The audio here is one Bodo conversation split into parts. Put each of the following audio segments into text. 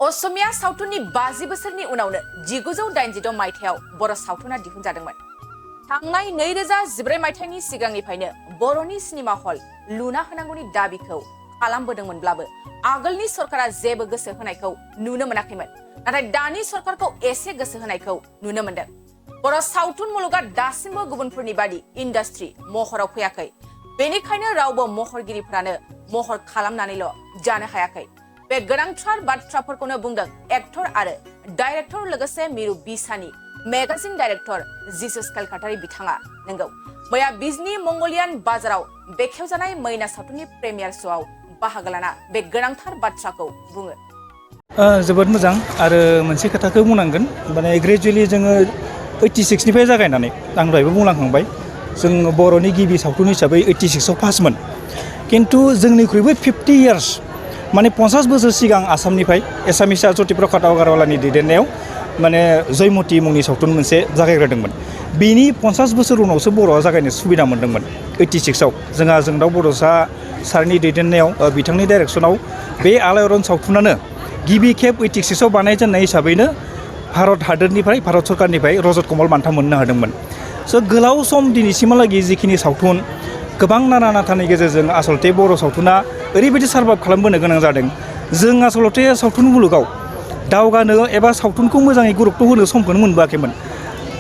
असमिया सावथुननि 50 बोसोरनि उनावनो 1986 मायथाइयाव बर' सावथुना दिहुनजादोंमोन। थांनाय 2014 मायथाइनि सिगांनिफ्रायनो बर'नि सिनेमा हल लुना होनांगौनि दाबिखौ खालामबोदोंमोनब्लाबो आगोलनि सरकारा जेबो गोसो होनायखौ नुनो मोनाखैमोन। नाथाय दानि सरकारखौ एसे गोसो होनायखौ नुनो मोनदों। बर' सावथुन मुलुगा दासिमबो गुबुनफोरनि बादि इन्डास्ट्रि महराव फैयाखै। बेनिखायनो रावबो महरगिरिफोरानो महर खालामनानैल' जानो हायाखै। बे गोनांथार बाथ्राफोरखौनो बुंदों एक्टर आरो डाइरेक्टर लोगोसे मिरु बिसानि मेगाजिन डाइरेक्टर जिसुस कलकातारि बिथाङा। नंगौ, मैया बिजनी मंगलियान बाजाराव बेखेवजानाय मैना सावथुननि प्रिमियार श'आव बाहागो लाना बे गोनांथार बाथ्राखौ बुङो। जोबोद मोजां आरो मोनसे खोथाखौ बुंनांगोन, माने ग्रेजुवेलि जोङो 86 निफ्राय जागायनानै आं दहायबो बुंलांखांबाय, जों बर'नि गिबि सावथुन हिसाबै 86 आव पासमोन। किन्तु जोंनिख्रुइबो 50 इयार्स माने 50 बोसोर सिगां आसामनिफ्राय एसामिसा ज्योतिप्रसाद आगरवालानि दैदेननायाव माने जयमती मुंनि सावथुन मोनसे जागायग्रोदोंमोन। बेनि 50 बोसोर उनावसो बर'आ जागायनो सुबिदा मोन्दोंमोन 86 आव। जोंहा जोंदाव बड'सा सारनि दैदेननायाव बिथांनि डाइरेक्सनाव बे आलायारन सावथुनानो गिबि खेब 86 आव बानायजेननाय हिसाबैनो भारत हादोरनिफ्राय भारत सरकारनिफ्राय रजत कमल बान्था मोननो हादोंमोन। स' गोलाव सम दिनैसिमहालागै जिखिनि सावथुन गोबां नारा नाथानि गेजेरजों आसलते बर' सावथुना ओरैबायदि सार्भाइभ खालामबोनो गोनां जादों। जों आसलते सावथुन मुलुगाव दावगानो एबा सावथुनखौ मोजाङै गुरुत्त होनो समखौनो मोनबोआखैमोन।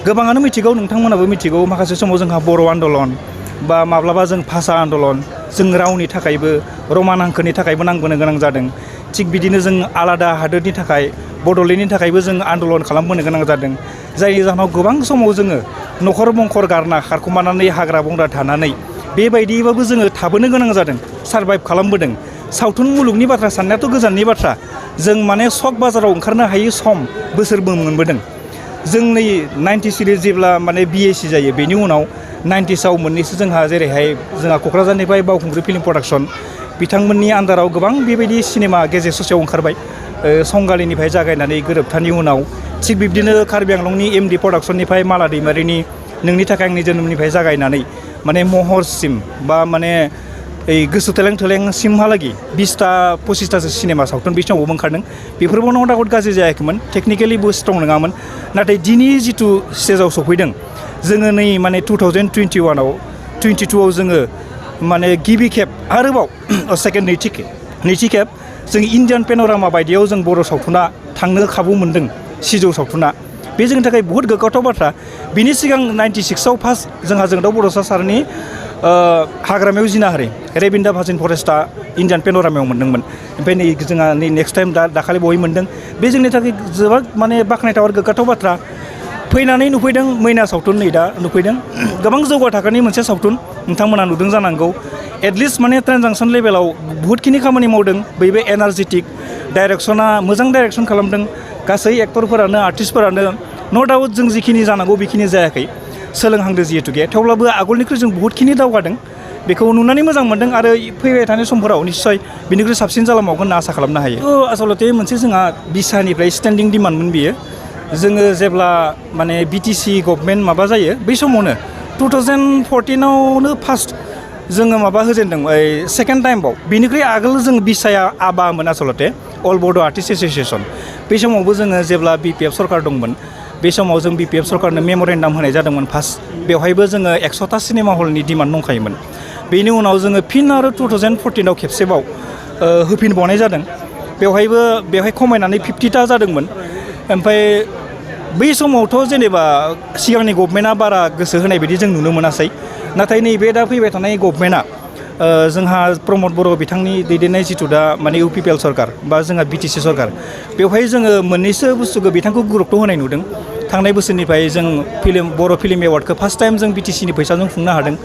गोबाङानो मिथिगौ, नोंथांमोनाबो मिथिगौ, माखासे समाव जोंहा बर' आन्दलन बा माब्लाबा जों भाषा आन्दलन, जों रावनि थाखायबो रमान हांखोनि थाखायबो नांबोनो गोनां जादों। थिग बिदिनो जों आलादा हादोरनि थाखाय बड'लेण्डनि थाखायबो जों आन्दलन खालामबोनो गोनां जादों। जायनि जाहोनाव गोबां समाव जोङो न'खर मंखर गारना खारखुमानानै हाग्रा बंग्रा थानानै बेबायदिबाबो जोङो थाबोनो गोनां जादों, सार्भाइभ खालामबोदों। सावथुन मुलुगनि बाथ्रा साननायाथ' गोजाननि बाथ्रा, जों माने सक बाजाराव ओंखारनो हायै सम बोसोरबो मोनबोदों। जों नै 90 सिरिज जेब्ला माने BAC जायो, बेनि उनाव 90sआव मोननैसो जोंहा जेरैहाय जोंहा क'क्राझारनिफ्राय बावखुंग्रि फिल्म प्रडाक्सन बिथांमोननि आन्दाराव गोबां बेबायदि सिनेमा गेजेर ससेयाव ओंखारबाय। संगालिनिफ्राय जागायनानै गोरोबथानि उनाव थिग बिब्दिनो कार्बि आंलंनि MD प्रडाक्सननिफ्राय माला दैमारिनि नोंनि थाखाय आंनि जोनोमनिफ्राय जागायनानै माने महरसिम बा माने गोसो थोलें थोलेंसिमहालागै 20टा 25टासो सिनेमा सावथुन बे समावबो ओंखारदों। बेफोरबो नट डाउट गाज्रि जायाखैमोन, टेकनिकेलिबो स्ट्रं नङामोन। नाथाय दिनै जिथु स्टेजाव सफैदों, जोङो नै माने 2021आव 22आव जोङो माने गिबि खेब आरोबाव नैथि खेब जों इन्डियान पेन'रामा बायदियाव जों बर' सावथुना थांनो खाबु मोन्दों। सिजौ सावथुना बे जोंनि थाखाय बहुद गोग्गाथाव बाथ्रा। बिनि सिगां 96आव फार्स्ट जोंहा जोंदाव बड'सा सारनि हाग्रामायाव जिनाहारि रेबिन्दा भाजिन फरेस्टआ इन्डियान पेन'रामायाव मोन्दोंमोन। ओमफ्राय नै जोंहा नै नेक्स्ट टाइम दाखालि बहाय मोन्दों। बे जोंनि थाखाय जोबोद माने बाख्नायथाव आरो गोग्गाथाव बाथ्रा। फैनानै नुफैदों मैना सावथुन, नै दा नुफैदों गोबां जौगा थाखोनि मोनसे सावथुन, नोंथांमोना नुदों जानांगौ। एटलिस्ट माने ट्रेन्जेकसन लेभेलाव बहुतखिनि खामानि मावदों। बैबो एनार्जेटिक डाइरेक्सना मोजां डाइरेक्सन खालामदों। गासै एक्टरफोरानो आर्टिस्टफोरानो न' डाउट जों जिखिनि जानांगौ बेखिनि जायाखै, सोलोंहांदों जिहेतुके। थेवब्लाबो आगोलनिख्रुइ जों बहुतखिनि दावगादों, बेखौ नुनानै मोजां मोन्दों आरो फैबाय थानाय समफोराव निस्सय बिनिख्रुइ साबसिन जालांबावगोन होनना आसा खालामनो हायो। आसलते मोनसे जोंहा बिसानिफ्राय स्टेन्डिं डिमान्डमोन बियो। जोङो जेब्ला माने BTC गभर्नमेन्ट माबा जायो, बै समावनो 2014आवनो फार्स्ट जोङो माबा होजेनदों, सेकेन्ड टाइमआव। बेनिख्रुइ आगोल जों बिसाया आबामोन आसलते, अल बड' आर्टिस्ट एस'सिएसन। बे समावबो जोङो जेब्ला BPF सरकार दंमोन, बे समाव जों BPF सरकारनो मेम'रेन्डाम होनाय जादोंमोन फार्स्ट। बेवहायबो जोङो 100टा सिनेमा हलनि डिमान्ड दंखायोमोन। बेनि उनाव जोङो फिन आरो 2014आव खेबसेबाव होफिनबावनाय जादों। बेवहाय खमायनानै 50टा जादोंमोन। ओमफ्राय बै समावथ' जेनेबा सिगांनि गभर्नमेन्टआ बारा गोसो होनाय बायदि जों नुनो मोनासै। नाथाय नैबे दा फैबाय थानाय गभर्नमेन्टआ जोंहा प्रमद बर' बिथांनि दैदेननाय जिथु दा माने UPPL सरकार बा जोंहा BTC सरकार, बेवहाय जोङो मोननैसो बुस्थुखौ बिथांखौ गुरुत्त होनाय नुदों। थांनाय बोसोरनिफ्राय जों बर' फिल्म एवार्डखौ फार्स्ट टाइम जों BTCनि फैसाजों खुंनो हादों।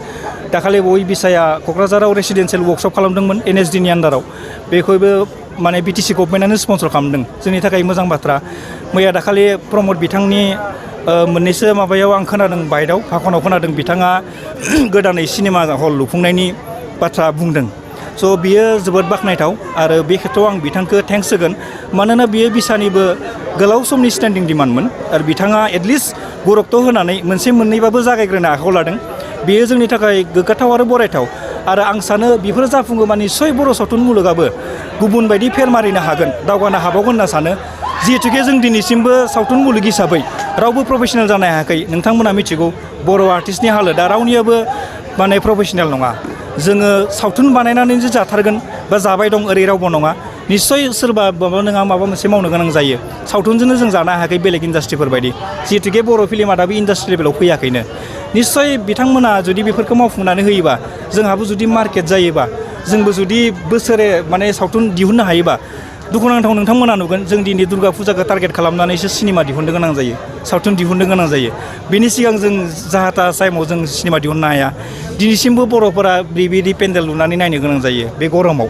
दाखालि बय बिसाया क'क्राझाराव रेसिडेन्सियेल वर्कशप खालामदोंमोन NSDनि आन्दाराव। बेखौबो माने BTC गभर्नमेन्टआनो स्पन्सर खालामदों, जोंनि थाखाय मोजां बाथ्रा। मैया दाखालि प्रमद बिथांनि मोननैसो माबायाव आं खोनादों, बाइटआव भाखनाव खोनादों, बिथाङा गोदानै सिनेमा हल लुफुंनायनि बाथ्रा बुंदों। स' बियो जोबोद बाख्नायथाव आरो बे खेत्रआव आं बिथांखौ थेंक्स होगोन। मानोना बियो बिसानिबो गोलाव समनि स्टेन्डिं डिमान्डमोन आरो बिथाङा एटलिस्ट गुरुत्त होनानै मोनसे मोननैबाबो जागायग्रोनो आखायाव लादों। बेयो जोंनि थाखाय गोग्गाथाव आरो बरायथाव। आरो आं सानो बेफोर जाफुङोबा निस्सय बर' सावथुन मुलुगाबो गुबुन बायदि फेर मारिनो हागोन दावगानो हाबावगोन होनना सानो जिहेतुके जों दिनैसिमबो सावथुन मुलुग हिसाबै रावबो प्रफेसनेल जानो हायाखै नोंथांमोना मिथिगौ बर' आर्टिस्टनि हालोदा रावनियाबो माने प्रफेसनेल नङा जोङो सावथुन बानायनानैसो जाथारगोन बा जाबाय दं ओरै रावबो नङा निस्सय सोरबा माबा नङा माबा मोनसे मावनो गोनां जायो सावथुनजोंनो जों जानो हायाखै बेलेग इन्डास्ट्रिफोर बायदि जिहेतुके बर' फिल्मा दाबो इन्डास्ट्रि लेभेलाव फैयाखैनो निस्सय बिथांमोना जुदि बेफोरखौ मावफुंनानै होयोबा जोंहाबो जुदि मार्केट जायोबा जोंबो जुदि बोसोरे माने सावथुन दिहुननो हायोबा दुखुनांथाव नोंथांमोना नुगोन जों दिनै दुर्गा फुजाखौ टार्गेट खालामनानैसो सिनेमा दिहुननो गोनां जायो सावथुन दिहुननो गोनां जायो बेनि सिगां जों जाहाथा टाइमाव जों सिनेमा दिहुननो हाया दिनैसिमबो बर'फोरा बेबायदि पेन्डेल लुनानै नायनो गोनां जायो बे गरमाव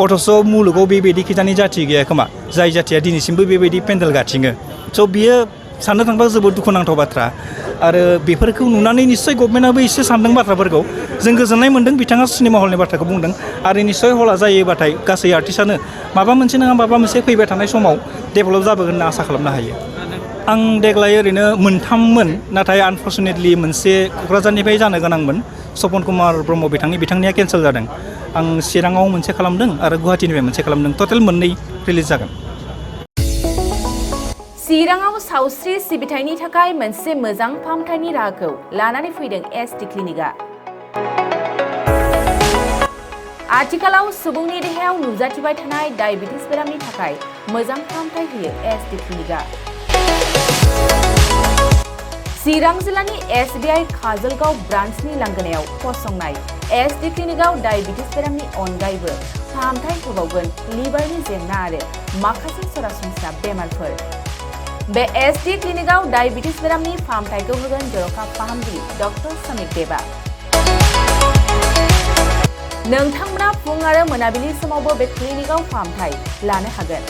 अथ'स' मुलुगाव बेबायदि खिजानि जाथि गैया खोमा जाय जाथिया दिनैसिमबो बेबायदि पेन्डेल गाथिङो स' बियो साननो थांबा जोबोद दुखुनांथाव बाथ्रा आरो बेफोरखौ नुनानै निस्सय गभर्नमेन्टआबो एसे सानदों बाथ्राफोरखौ जों गोजोननाय मोन्दों बिथाङा सिनेमा हलनि बाथ्राखौ बुंदों आरो निस्सय हला जायोबाथाय गासै आर्टिस्टआनो माबा मोनसे नङा माबा मोनसे फैबाय थानाय समाव डेभेलप जाबोगोन होनना आसा खालामनो हायो आं देग्लाय ओरैनो मोनथाममोन नाथाय आनफर्चुनेटलि मोनसे क'क्राझारनिफ्राय जानो गोनांमोन सपन कुमार ब्रह्म बिथांनिया केन्सेल जादों आं चिराङाव मोनसे खालामदों आरो गुवाहाटीनिफ्राय मोनसे खालामदों टटेल मोननै रिलिज जागोन चिराङाव सावस्रि सिबिथायनि थाखाय मोनसे मोजां फाहामथायनि राहाखौ लानानै फैदों एसटि क्लिनिकआ आथिखालाव सुबुंनि देहायाव नुजाथिबाय थानाय डायबिटिस बेरामनि थाखाय मोजां फाहामथाय होयो एसटि क्लिनिकआ चिरां जिल्लानि SBI काजलगाव ब्रान्चनि लांगोनायाव फसंनाय एसटि क्लिनिकआव डायबिटिस बेरामनि अनगायैबो फाहामथाय होबावगोन लिभारनि जेंना आरो माखासे सरासनस्रा बेमारफोर बे एसटि क्लिनिकआव डायबिटिस बेरामनि फाहामथायखौ होगोन जर'खा फाहामगिरि डक्टर समिक देबा नोंथांमोना फुं आरो मोनाबिलि समावबो बे क्लिनिकआव फाहामथाय लानो हागोन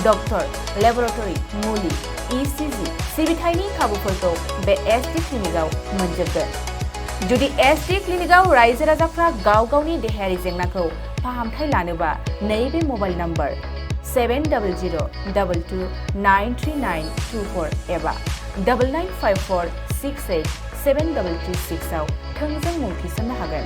डक्टर लेबरेटरि मुलि ECG सिबिथायनि खाबुफोरखौ बे एसटि क्लिनिकआव मोनजोबगोन जुदि एसटि क्लिनिकआव रायजो राजाफ्रा गाव गावनि देहायारि जेंनाखौ फाहामथाय लानोबा नैबे मबाइल नम्बर 7002293924 एबा 9954687336 आव थोंजों मुं थिसननो हागोन